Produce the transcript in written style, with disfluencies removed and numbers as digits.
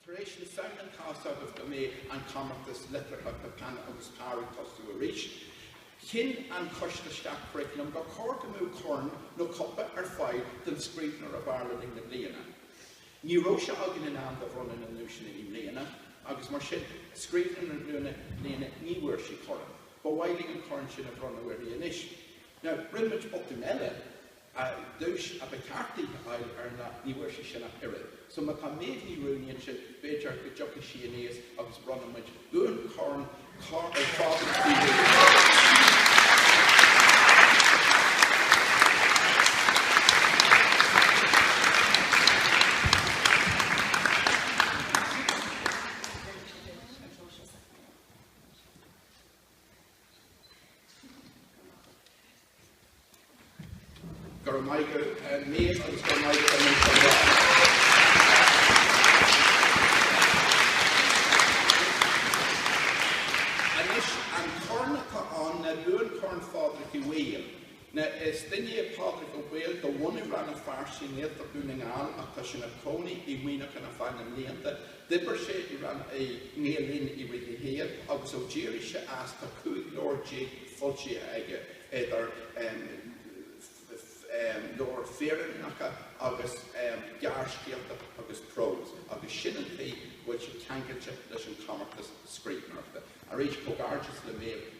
Tar éis na Samhna tá's agaibh go mbeidh an comórtas litearthachta Peann agus Pár ag tosú arís. Chinn an Coiste Sceach-Churaclaim gur chóir go mbeadh corn nó cupa ar fáil don scríbhneoir ab fhearr le linn na bliana. Ní raibh sé againn in am do bhronnadh na nduaiseanna i mbliana agus mar sin, scríbhneoir na bliana bliana ní bhfuair sí corn. Ba mhaith linn an corn sin a bhronnadh uirthi anois. Now, rinne muid botún eile. Duais a ba cheart di a fháil ar an lá, ní bhfuair sí sin ach oiread. So má tá Méabh Ní Ruanaí ansin, b'fhéidir go dtiocfaidh sí aníos agus bronnfaidh muid Buanchorn Phádraig Uí Rúnaí. Go raibh maith agat Méabh agus go raibh maith agat Méabh. Anois an corn atá ann ná Buanchorn Phádraig Uí Bhaoill. Now is duine é Pádraig Ó Baoill de bhunadh Rann na Feirste i nGaeltacht Dhún na nGall ach tá sé ina chónaí i Muineachán ar feadh na mblianta. D'oibir sé i i nGael Linn i rith a shaoil agus ó d'éirigh sé as tá 15 leabhar foilsithe aige idir leabhair fírinneacha agus gearrscéalta agus prós agus sin an tuige go bhfuil sé ceangailte leis an chomórtas scríbhneoireachta. Arís, comhghairdeas le Méabh.